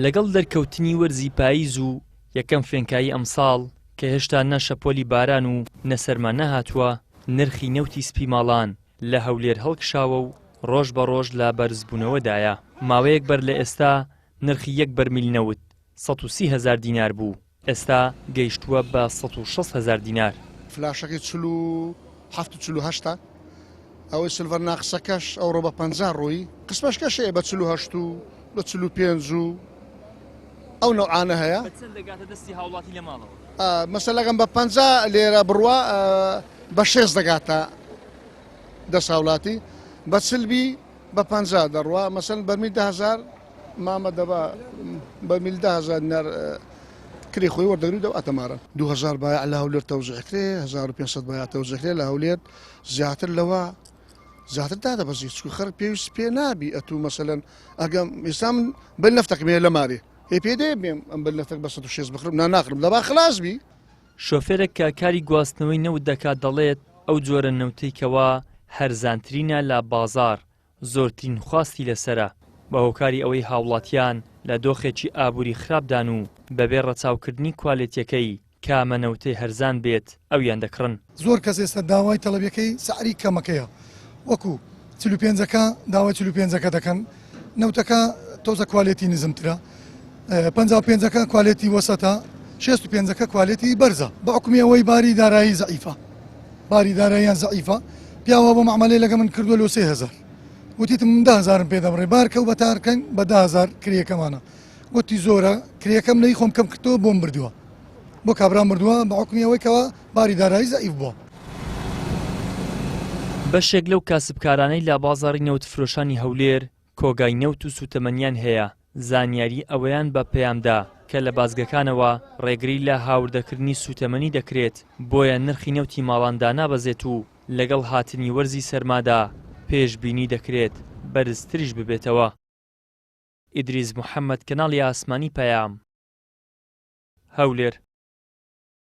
لەگەڵ دەرکەوتنی وەرزی پاییز و یەکەم فێنکایی ئەمساڵ کە هێشتا نە شەپۆلی باران و نە سەرما نەهاتووە، نرخی نەوتی سپی ماڵان لە هەولێر هەڵکشاوە و ڕۆژ بە ڕۆژ لە بەرزبوونەوەدایە. ماوەیەک بەر لە ئێستا نرخی یەک بەرمیل نەوت 130 هەزار دینار بوو، ئێستا گەیشتووە بە 160 هەزار دینار. فلاشەکەی 47 و 48 ە، ئەوەی سلڤەر ناقسەکەش ئەوڕۆ بە 50 ڕۆیی، قسمەشکەش هەیە بە 48 و بە 45 و ئەو نەوعانە هەیە. بە چەند دەگاتە دەستی هاوڵاتی لە ماڵەوە؟ مەسەلەکەم بە 50 لێرە بڕوا بە شێست دەگاتە دەست هاولاتی بە چل بی بە 50 دەڕوا مەسەن بەرمیل 10000 مامە دەبا بەرمیل 10000 دینار کرێ خۆی وەردەگری دەو ئەتەمارە 2000 بایع لە هەولێر تەوزیع کرێ 1500 بایع تەوزیع کرێ لە هەولێر زیاتر لەوە زیاتر دادەبەزی چکو خەرک پێویست پێ نابی ئەتوو مەسەلەن ئەگەم ئێستا من بەر نەفتەکەم هەیە لە مارێ هێ پێ دێ بێم ئەم بەر نەفتەک بە 106 بخرم نا ناخرم لەبا خلاص بی شۆفێرێک کە کاری گواستنەوەی نەوت دەکات دەڵێت، ئەو جۆرە نەوتەی کەوا هەرزانترینە لە بازاڕ زۆرترین خواستی لەسەرە، بە هۆکاری ئەوەی هاوڵاتیان لە دۆخێکی ئابووری خراپدان و بەبێ ڕەچاوکردنی کوالێتیەکەی کامە نەوتەی هەرزان بێت ئەویان دەکڕن. زۆر کەس ئێستا داوای تەڵەبیەکەی سعری کەمەکەیە وەکو چلوپێنجەکە داوای چلوپێنجەکە دەکەن نەوتەکە تۆزە کوالێتی نزمترە 55ەکە کوالێتی وەسەتە 65ەکە کوالێتی بەرزە بە حکومی ئەوەی باری دارایی زەعیفە باری داراییان زەعیفە پیاوە بۆ معاملەی لەگە من کردووە لۆ 3000 وتیتم من 10000م پێ دەبڕێ بارکە و بەتارکەن بە 10000 کرێکەمانە وتی زۆرە کرێکەم لەی خۆم کەم کردەوە بۆم بردووە بۆ کابرا مردووە بە حکومی ئەوەی کەوا باری دارایی زەعیف بووە. بەشێک لەو کاسبکارانەی لە بازاڕی نەوتفرۆشانی هەولێر کۆگای نەوت و سووتەمەنیان هەیە، زانیاری ئەوەیان بە پەیام دا کە لە بازگەکانەوە ڕێگری لە هاوردەکردنی سووتەمەنی دەکرێت، بۆیە نرخی نەوتی ماڵان دانابەزێت و لەگەڵ هاتنی وەرزی سەرمادا پێشبینی دەکرێت بەرزتریش ببێتەوە. ئیدریس محەمەد، کەناڵی ئاسمانی پەیام، هەولێر.